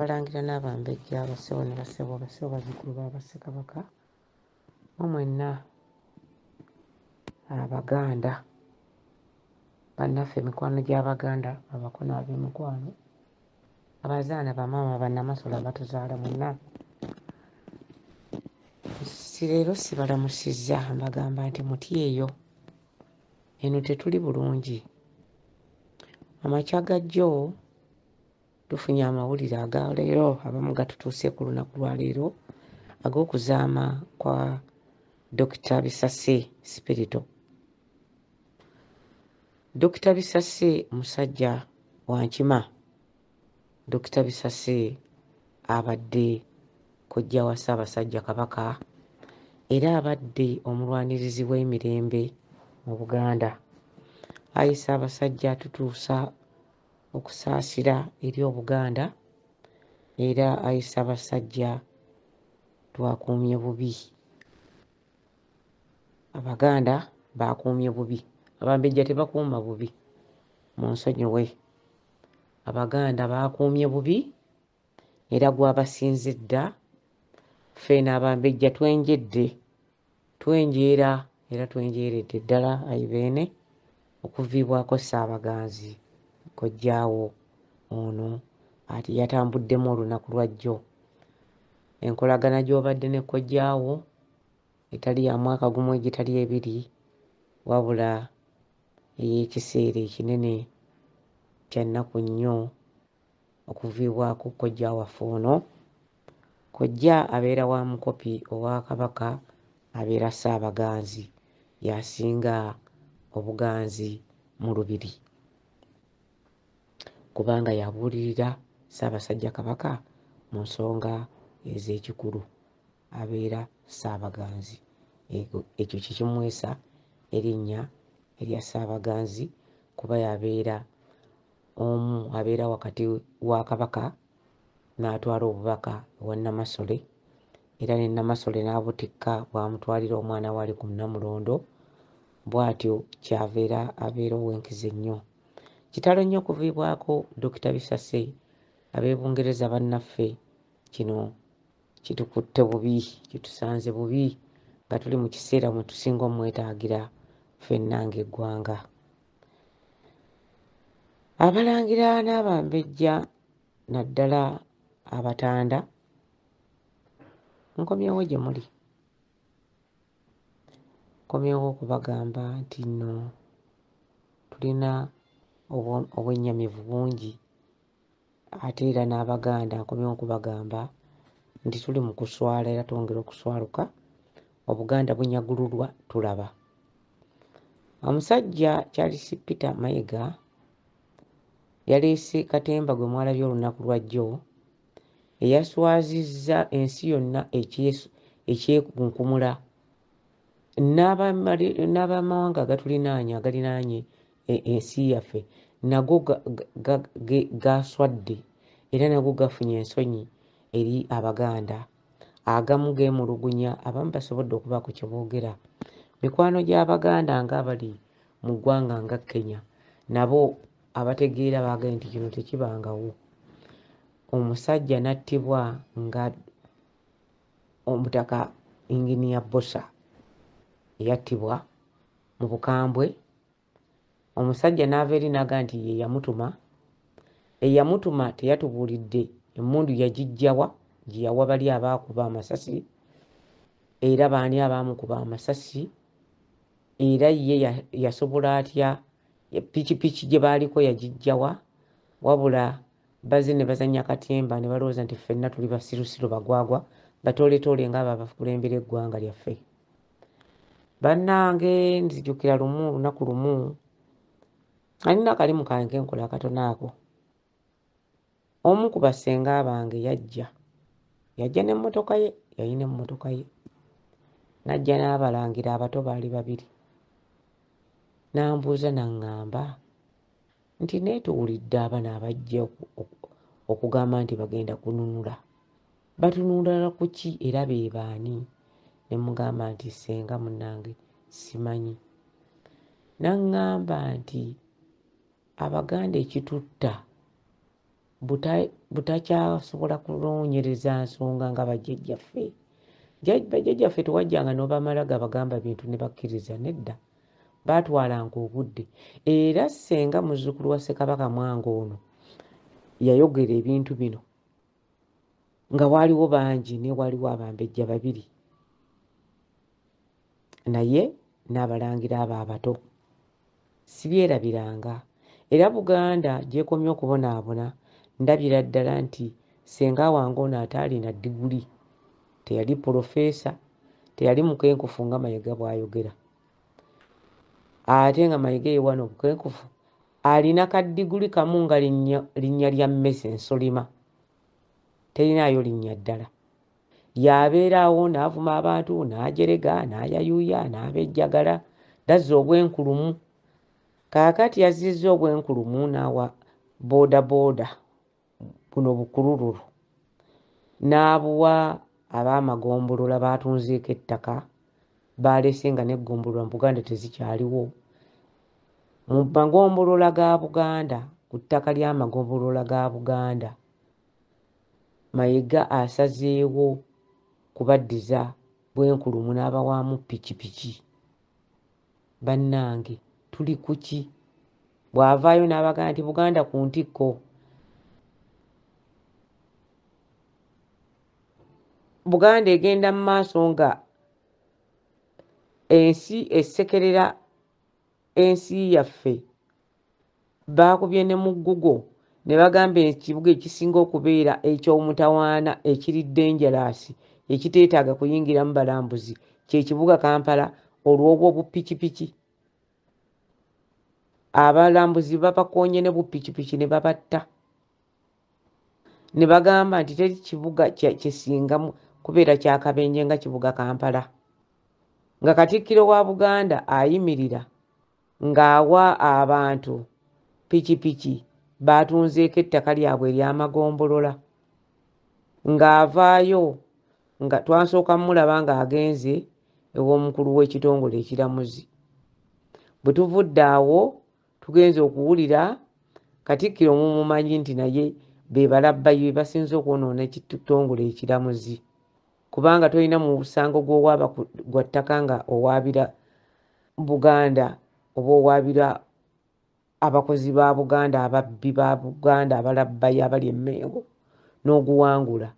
Abalangira n'Abambejja, abassebo ne bassebo, abassebo bazzukulu ba Bassekabaka, mmwe mwenna Abaganda, bannaffe mikwano gy'Abaganda, abako n'ab'emikwano, abazaana, bamaama, bannamasole abatuzaala mwenna, si leero sibalamusizza, mbagamba nti muti eyo eno tetuli bulungi. Amakya ga jjo tufunye amawulire aga leero, abamu gatutuuse ku lunaku lwa leero, ag'okuzaama kwa Dokita Bisase Spirito. Dokita Bisase musajja wa Nkima. Dokita Bisase abadde kojja wa Ssaabasajja Kabaka era abadde omulwanirizi w'emirembe mu Buganda. Ayi Ssaabasajja, tutuusa okusaasira eri Obuganda era ayi Ssaabasajja twakuumye bubi. Abaganda baakuumye bubi, Abambejja tebakuuma bubi, munsonyiwe. Abaganda baakuumye bubi era gwabasinze dda. Ffe eno Abambejja twenjedde, twenjeera era twenjeeredde ddala ayi Beene okuviibwako Ssaabaganzi kojjaawo ono ati yatambuddemu olunaku lwa jjo. Enkolagana gy'obadde ne kojjaawo etali ya mwaka gumu egitali ebiri, wabula ey'ekiseera ekinene, kya nnaku nnyo okuviibwako kojja waffe ono. Kojja abeera wa mukopi owa Kabaka, abeera Ssaabaganzi, y'asinga obuganzi mu lubiri kubanga y'abuulirira Ssaabasajja Kabaka mu nsonga ez'ekikulu, abeera Ssaabaganzi. Ekyo kye kimuweesa erinnya erya Ssaabaganzi kuba y'abeera omu abeera wakati wa Kabaka n'atwala obubaka ewa Nnamasole era ne Nnamasole n'abutikka bw'amutwalira omwana we ali ku Nnamulondo, bw'atyo kyava era abeera ow'enkizo ennyo. Kitalo nnyo okuviibwako Dokita Bisase, ab'e Bungereza bannaffe, kino kitukutte bubi, kitusanze bubi nga tuli mu kiseera mwe tusinga omwetaagira ffenna ng'eggwanga. Abalangira n'Abambejja naddala Abatanda, nkomyewo gye muli. Nkomyewo okubagamba nti nno tulina obwennyamivu bungi, ate era n'Abaganda nkomyewo okubagamba nti tuli mu kuswala era twongera okuswaluka, Obuganda bunyagululwa tulaba. Omusajja Charles Peter Mayiga yaleese katemba gwe mwalabye olunaku lwa jjo, eyaswazizza ensi yonna ekyekunkumula n'abamawanga agatulinaanye, agalinaanye ensi yaffe, nago gaswadde era nago gafunye ensonyi eri Abaganda. Agamu geemulugunya, abamu basobodde okubaako kye boogera. Mikwano gy'Abaganda ng'abali mu ggwanga nga Kenya nabo abategeera baagambye nti kino tekibangawo. Omusajja n'attibwa nga Omutaka Inginiya Bbosa eyattibwa mu bukambwe, omusajja n'ava eri n'agamba nti ye yamutuma. Eyamutuma teyatubuulidde emmundu yagiggya wa gye yawa bali abaakuba amasasi, era baani abaamukuba amasasi, era ye yasobola atya pikipiki gye baaliko yagiggya wa, wabula bazze ne bazannya katemba ne balowooza nti ffenna tuli basirusiru bagwagwa batooletoole ng'abo abakulembera eggwanga lyaffe. Bannange nzijukira lumu olunaku lumu alina akalimu kange kenkola akatono ako, omu ku bassenga bange yajja, yajja n'emmotoka ye, yalina emmotoka ye, n'ajja n'abalangira abato baali babiri, n'ambuuza n'aŋŋamba nti naye tuwulidde abano abajja okugamba nti bagenda kununula, batunula ku ki era be baani? Ne mmugamba nti ssenga munnange simanyi. N'aŋŋamba nti Abaganda ekitutta Butakyasobola kunoonyereza nsonga nga bajjajjaffe. Bajjajjaffe tewajjanga n'obamala gabagamba bintu ne bakkiriza, nedda, baatwalanga obudde. Era ssenga muzzukulu wa Ssekabaka Mwanga ono yayogera ebintu bino nga waaliwo bangi, naye waaliwo abambejja babiri naye n'abalangira abo abato. Sibyerabiranga. Era Buganda gy'ekomye okubonaabona, ndabira ddala nti ssenga wange ono ataalina ddiguli, teyali pulofeesa, teyali mukenkufu nga Mayiga bw'ayogera. Ate nga Mayiga yeewaana obukenkufu, alina kaddiguli kamu nga linnya lya mmese nsolima, terinaayo linnya ddala. Y'abeera awo n'avuma abantu, n'ajerega, n'ayayuuya, n'abejjagala, n'azza obwenkulumu. Kaakati yazzizza obwenkulumu n'awa boodabooda buno bukulululu, n'abuwa ab'amagombolola baatunzeeko ettaka, baalese nga n'eggombolola mu Buganda tezikyaliwo. Mu magombolola ga Buganda, ku ttaka ly'amagombolola ga Buganda, Mayiga asazeewo kubaddiza bwenkulumu n'abawaamu pikipiki. Bannange tuli ku ki? Bw'avaayo n'abagamba nti Buganda ku ntikko. Buganda egenda mu maaso nga ensi esekerera ensi yaffe. Baakubye ne mu Google ne bagamba ekibuga ekisinga okubeera eky'omutawaana ekiri dangerous, ekiteetaaga kuyingiramu balambuzi, kye kibuga Kampala olw'obw'obupikipiki. Abalambuzi babakoonye ne bupikipiki ne babatta. Ne bagamba nti teri kibuga kisinga kubeera kya kabenje nga kibuga Kampala. Nga Katikkiro wa Buganda ayimirira ng'awa abantu pikipiki baatunzeeko ettaka lyabwe ery'amagombolola. Ng'avaayo nga twasooka mmulaba ng'agenze ew'omukulu w'ekitongole ekiramuzi. Bwe tuvudde awo tugenze okuwulira Katikkiro mumumanyi nti naye be balabbayi be basinze okwonoona ekitongole ekiramuzi. Kubanga tolina musango gw'owaaba gwa ttaka nga owaabira Buganda oba owaabira abakozi ba Buganda, ababbi ba Buganda, abalabbayi abali e Mmengo n'oguwangula.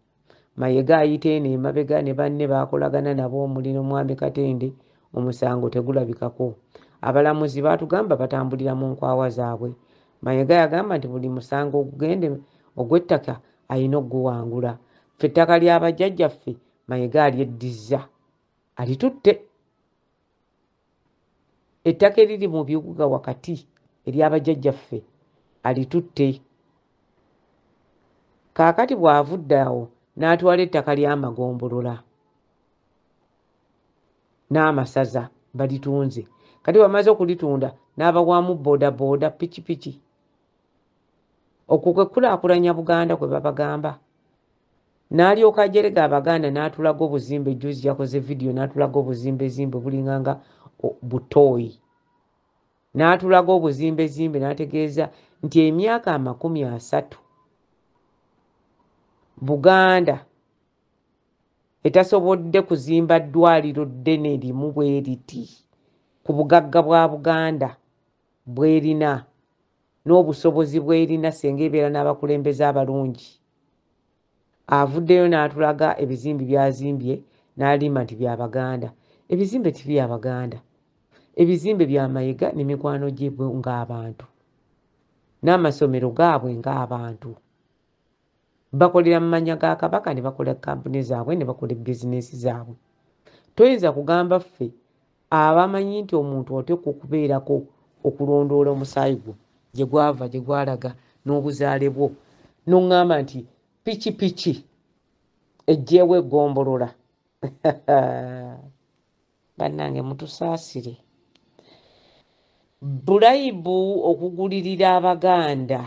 Mayiga ayita eno emabega ne banne baakolagana nabo omuli n'omwami Katende, omusango tegulabikako. Abalamuzi baatugamba batambulira mu nkwawa zaabwe. Mayiga yagamba nti buli musango ogugende ogw'ettaka alina okuguwangula. Ffe ettaka lya bajjajjaffe Mayiga alyeddizza, alitutte. Ettaka eriri mu bibuga wakati ery'abajjajjaffe alitutte. Kaakati bw'avudde awo n'atwala ettaka ly'amagombolola n'amasaza balitunze. Kati bw'amaze okulitunda n'abawaamu boodabooda, pikipiki. Okwo kwe kukulaakulanya Buganda kwe babagamba. N'alyoka ajerega Abaganda n'atulaga obuzimbe. Jjuuzi yakoze vidiyo n'atulaga obuzimbezimbe bulinga nga butooyi. N'atulaga obuzimbezimbe n'ategeeza nti emyaka 30 Buganda etasobodde kuzimba ddwaliro ddene limu bwe riti ku bugagga bwa Buganda bw'erina n'obusobozi bw'erina singa ebeera n'abakulembeze abalungi. Avuddeyo n'atulaga ebizimbe by'azimbye n'alimba nti bya Baganda. Ebizimbe ti bya Baganda. Ebizimbe bya Mayiga ne mikwano gye ng'abantu, n'amasomero gaabwe ng'abantu. Bakolera mu mannya ga Kabaka ne bakola kampuni zaabwe ne bakola bizinensi zaabwe. Toyinza kugamba ffe abamanyi nti omuntu oteekwa okubeerako okulondoola omusaayi gwo gye gwava, gye gwalaga n'obuzaale bwo, n'oŋŋamba nti pikipiki eggyewo eggombolola. Bannange mutusaasire. Bulayibu okugulirira Abaganda.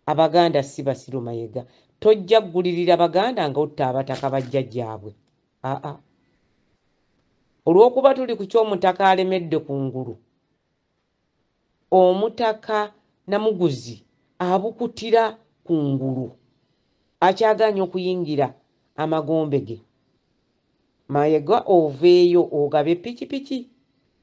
Abaganda si basiru Mayiga. Tojja kugulirira Baganda nga otta abataka bajjajjaabwe. Aa. Olw'okuba tuli ku ky'omutaka alemedde ku ngulu, omutaka Namuguzi abukutira kungulu, akyagaanye okuyingira amagombe ge. Mayega oveeyo ogabe pikipiki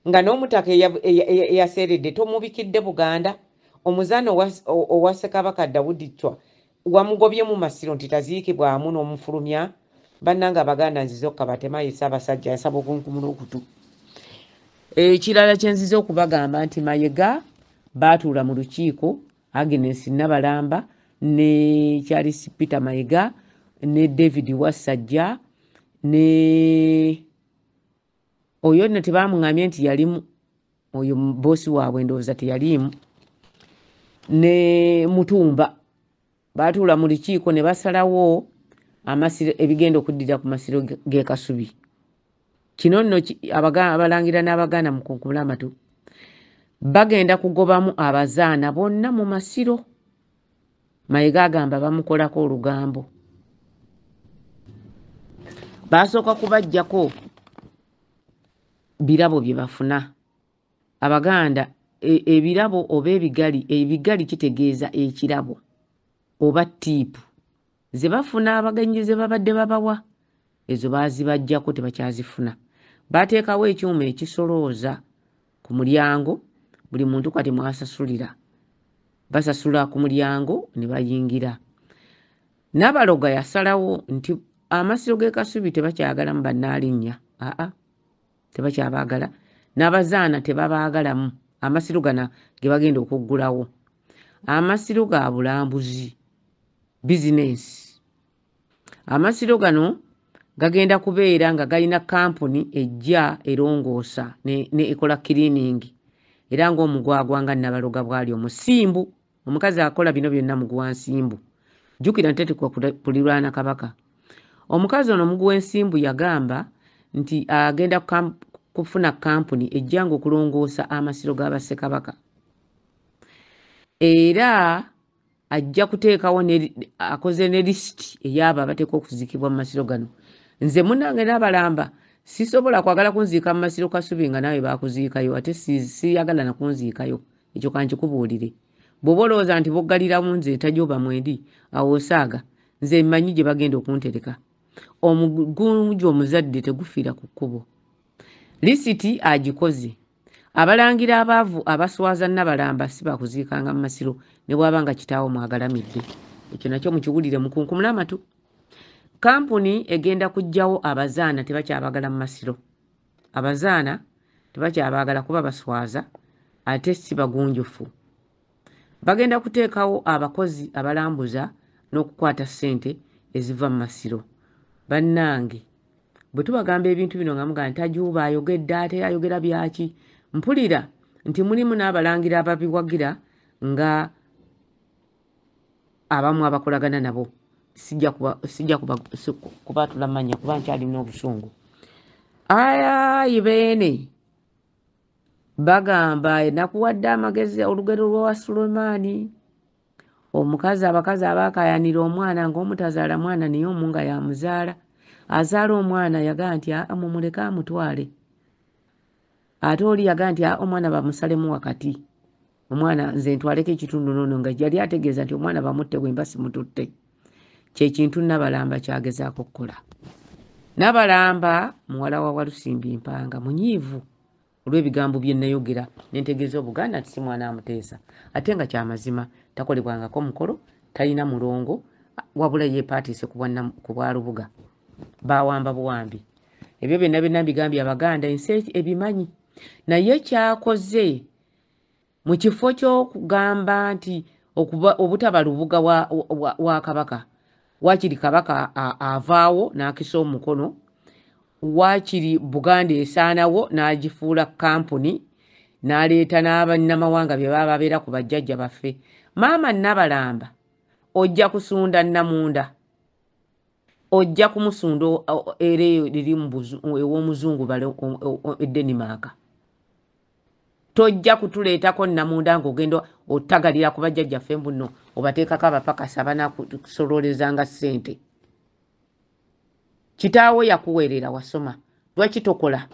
nga n'omutaka eyaseeredde tomubikidde Buganda. Omuzaana owa Ssekabaka Daudi Chwa wamugobye mu masiro nti taziikibwamu n'omufulumya. Bannange Abaganda, nzize okukabatema ye Ssaabasajja, nsaba okunkumula okutu. Ekirala kye nzize okubagamba nti Mayega baatuula mu lukiiko, Agnes Nabalamba ne Charles Peter Mayega ne David Wassajja ne oyo nno tebamuŋŋambye nti yalimu, oyo boosi waabwe ndowooza teyaliimu, ne Mutumba. Baatuula mu lukiiko ne basalawo amasiro ebigenda okuddira ku masiro g'e Kasubi. Kino nno Abalangira n'Abaganda mukunkumule amatu, bagenda kugobamu abazaana bonna mu masiro. Mayiga agamba bamukolako olugambo. Basooka kubaggyako birabo bye bafuna. Abaganda ebirabo oba ebigali, ebigali kitegeeza ekirabo oba ttiipu ze bafuna abagenyi ze babadde babawa, ezo baazibaggyako tebakyazifuna. Baateekawo ekyuma ekisolooza ku mulyango, buli muntu kati mwasasulira. Basasula ku mulyango ne bayingira. Nabaloga yasalawo nti amasiro g'e Kasubi tebakyagalamu bannaalinnya, aa tebakyabaagala, n'abazaana tebabaagalamu. Amasiro gano ge bagenda okuggulawo, amasiro ga bulambuzi, bizinensi. Amasiro gano gagenda kubeera nga galina kampuni ejja erongoosa ne ekola kiriiningi, era ng'omugwagwa nga Nabaloga bw'ali omusimbu. Omukazi akola bino byonna muguwa nsimbu. Jjukira nti tetukwa kulirwana Kabaka. Omukazi ono omuguwa ensimbu yagamba nti agenda kufuna kampuni ejjanga okulongoosa amasiro ga Bassekabaka, era ajja kuteekawo akoze ne lisiti ey'abo abateekwa okuziikibwa mu masiro gano. Nze munnange Nabalamba sisobola kwagala kunziika mu masiro Kasubi nga naawe baakuziikayo, ate siyagala na kunziikayo. Ekyo kankikubuulire. Bw'oba olowooza nti boggaliramu nze ntajoba mwendi, awo osaaga. Nze mmanyi gye bagenda okuntereka. Omugunju omuzadde tegufiira ku kkubo. Lisiti agikoze. Abalangira abaavu abaswaza Nabalamba si bakuziikanga mu masiro ne bw'aba nga kitaawo mwagalamidde. Ekyo nakyo mukiwulire mukunkumule amatu. Kampuni egenda kuggyawo abazaana tebakyabagala mu masiro. Abazaana tebakyabaagala kuba baswaza ate si bagunjufu. Bagenda kuteekawo abakozi abalambuza n'okukwata ssente eziva mu masiro. Bannange, bwe tubagamba ebintu bino nga mugamba nti Tajuuba ayogedde ate ayogera byaki, mpulira nti mulimu n'abalangira ababiwagira nga abamu abakolagana nabo. Sijja kubaatula mannya kuba nkyalina obusungu. Ayi beene bagamba nakuwadde amagezi olugero lwa Sulemaani. Omukazi abakazi abaakaayanira omwana ng'omutazaala mwana naye omu nga yamuzaala. Azaala omwana yagamba nti aa mumuleke amutwale. Ate oli yagamba nti aa omwana bamusalemu wakati. Omwana nze ntwaleko ekitundu n'ono, nga yali ategeeza nti omwana bamutte bwe mba simututte. Kye kintu Nabalamba ky'agezaako okukola. Nabalamba muwala wa Walusimbi Mpanga munyiivu olw'ebigambo bye nayogera ne ntegeeza Obuganda nti si mwana amuteesa, ate nga kyamazima takolebwangako mukolo, talina mulongo, wabula yeepaatiise ku bwa Lubuga. Baawamba buwambi. Ebyo byonna byonna mbigambye Abaganda, ensi ebimanyi. Naye kyakoze mu kifo ky'okugamba nti obutaba Lubuga wa Kabaka, waakiri Kabaka avaawo n'akisa omukono, waakiri Buganda esaanawo n'agifuula kampuni n'aleeta n'abannamawanga bye baba babeera ku bajjajja baffe. Maama Nabalamba ojja kusunda Namunda, ojja kumusunda era eyo liri ew'omuzungu bale e Denmark. Tojja kutuleetako Namunda ng'ogenda ottagalira ku bajjajjaffe mbu nno obateekako abapakasi abanaakusololezanga ssente. Kitaawo yakuweerera wasoma, lwaki tokola?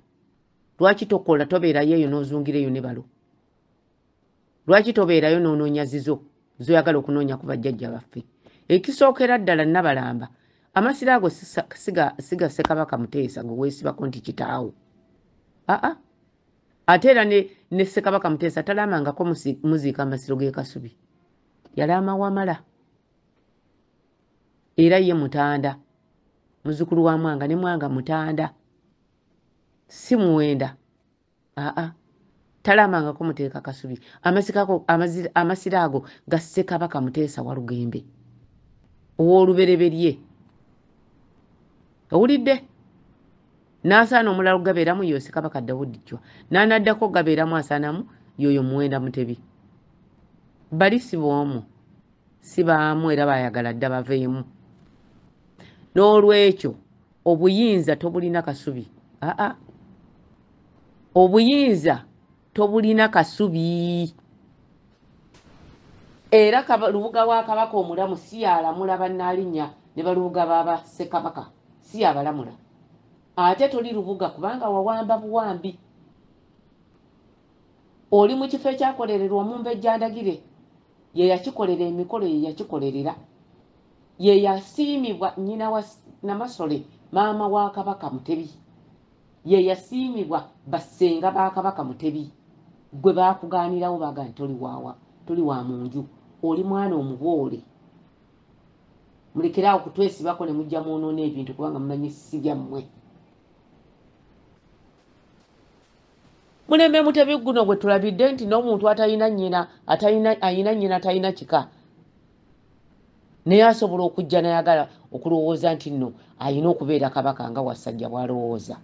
Lwaki tokola? Tobeerayo eyo n'ozungira eyo ne balo. Lwaki tobeerayo n'onoonya zizo z'oyagala okunoonya ku bajjajja baffe? Ekisookera ddala Nabalamba, amasiro ago siga Ssekabaka Muteesa gwe weesibako nti kitaawo. Aa, ate era ne Ssekabaka Muteesa talamangako muziika amasiro g'e Kasubi, yalaama Wamala. Era ye Mutanda, muzzukulu wa Mwanga, ne Mwanga Mutanda, si Muwenda. Aa, talamangako muteeka Kasubi. Amasiro ago ga Ssekabaka Muteesa Walugembe ow'olubereberye. Owulidde? N'asaana omulala okugabeeramu yo Ssekabaka Dawudi Chwa, n'anaddako okugabeeramu asaanamu yoyo Muwenda Mutebi. Bali si b'omu, si baamu, era baayagala dda baveemu. N'olwekyo obuyinza tobulina Kasubi. Aa, obuyinza tobulina Kasubi. Era Lubuga wa Kabaka omulamu si yalamula bannaalinnya ne balubuga baba Ssekabaka, si yabalamula. Ate toli Lubuga kubanga wawamba buwambi. Oli mu kifo ekyakolererwa Omumbejja Ndagire, ye yakikolera emikolo, ye yakikolerera, ye yasiimibwa nnyina wa Namasole, maama wa Kabaka Mutebi, ye yasiimibwa bassenga ba Kabaka Mutebi. Gwe baakugaanirawo baga nti toli wa mu nju, oli mwana omuboole. Mulekeraawo kutwesibako ne mujja mwonoona ebintu kubanga mumanyi si byammwe. Mulembe Mutebi guno gwe tulabidde nti n'omuntu atalina nnyina, ayina nnyina talina kika, naye asobola okujja n'ayagala okulowooza nti nno ayina okubeera kabaka nga Wassajja bw'alowooza.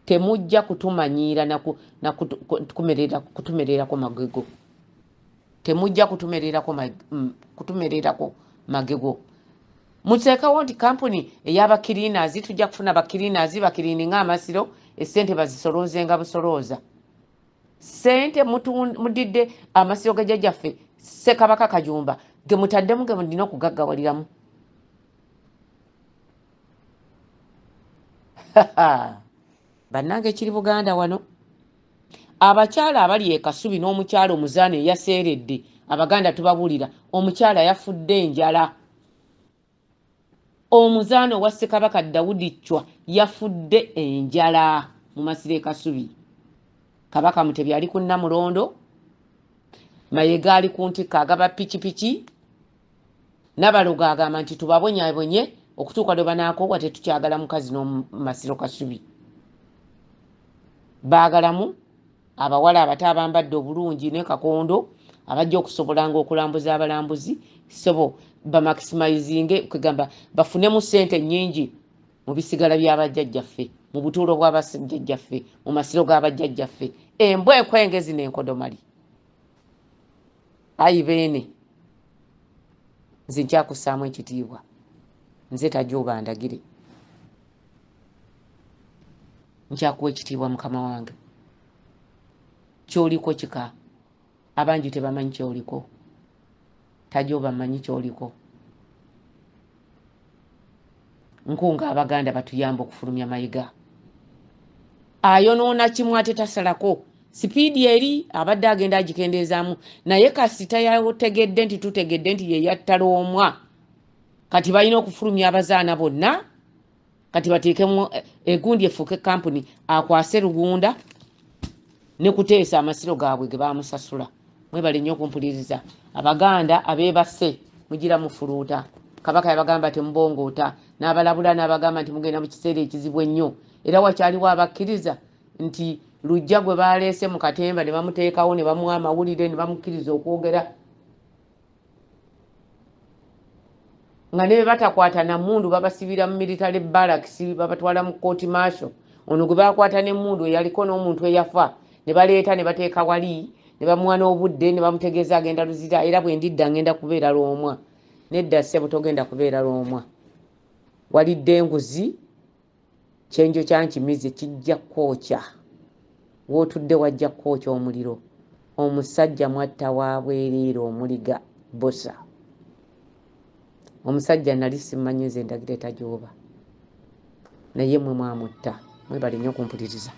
Temujja kutumanyiira na kutumererako magego. Temujja kutumererako magego. Muteekawo nti kampuni ey'abakirinazi, tujja kufuna bakirinazi bakirininga amasiro, essente bazisoloozenga busolooza. Ssente mudidde amasiro ga jjajjaffe Ssekabaka Kajumba ge mutaddemu, ge mulina okugaggawaliramu. Bannange kiri Buganda wano. Abakyala abali e Kasubi n'omukyala omuzaana eyaseeredde, Abaganda tubabuulira, omukyala yafudde enjala. Omuzaana owa Ssekabaka Dawudi Chwa yafudde enjala mu masiro e Kasubi. Kabaka Mutebi ali ku Nnamulondo, Mayega ali ku ntikko agaba pikipiki, Nabaloga agamba nti tubabonyaabonye okutuuka lwe banaakoowa, tetukyagala mukazi n'omumasiro Kasubi. Baagalamu abawala abato abambadde obulungi ne kakondo abajja okusobolanga okulambuza abalambuzi, sobo bamaximizinge, kwegamba bafunemu ssente nnyingi mu bisigala by'abajjajjaffe, mu butuulo bw'abajjajjaffe, mu masiro g'abajjajjaffe. Embwa ekwengezi n'enkodomali. Ayi Beene, nze nkyakussaamu ekitiibwa, nze Tajooba Ndagire, nkyakuwa ekitiibwa mukama wange. Ky'oliko kika, abangi tebamanyi ky'oliko. Tajooba mmanyi ky'oliko. Nkunga Abaganda batuyamba okufulumya Mayiga. Ayonoona kimu ate tasalako. Sipiidi eri abadde agenda agikendeezaamu, naye kasita yategedde nti tutegedde nti ye yatta Lwomwa. Kati balina okufulumya abazaana bonna, kati bateekemu egundi efuuke kampuni, akwase Lugunda ne Kuteesa amasiro gaabwe ge baamusasula. Mwebale nnyo okumpuliriza. Abaganda abeebase mugira mufuluuta. Kabaka yabagamba temubongoota, n'abalabula n'abagamba nti mugenda mu kiseera ekizibu ennyo. Era wakyaliwo abakkiriza nti Lujja gwe baleese mu katemba ne bamuteekawo ne bamuwa amawulire ne bamukkiriza okwogera, nga ne bwe batakwata na mmundu babasibira mu military barracks, babatwala mu court martial. Ono gwe bakwata n'emmundu eyaliko n'omuntu eyafa ne baleeta ne bateeka wali ne bamuwa n'obudde ne bamutegeeza agenda Luzira, era bwe ndidda ngenda kubeera Lwomwa. Nedda ssebo, togenda kubeera Lwomwa. Walidde enguzi, kyenjo kya nkimize kijja kwokya. W'otudde wajja kwokya omuliro. Omusajja mwatta wa bwereere omuliga Bbosa. Omusajja nali simmanyi nze Ndagire Tajooba, naye mmwe mwamutta. Mwebale nnyo okumpuliriza.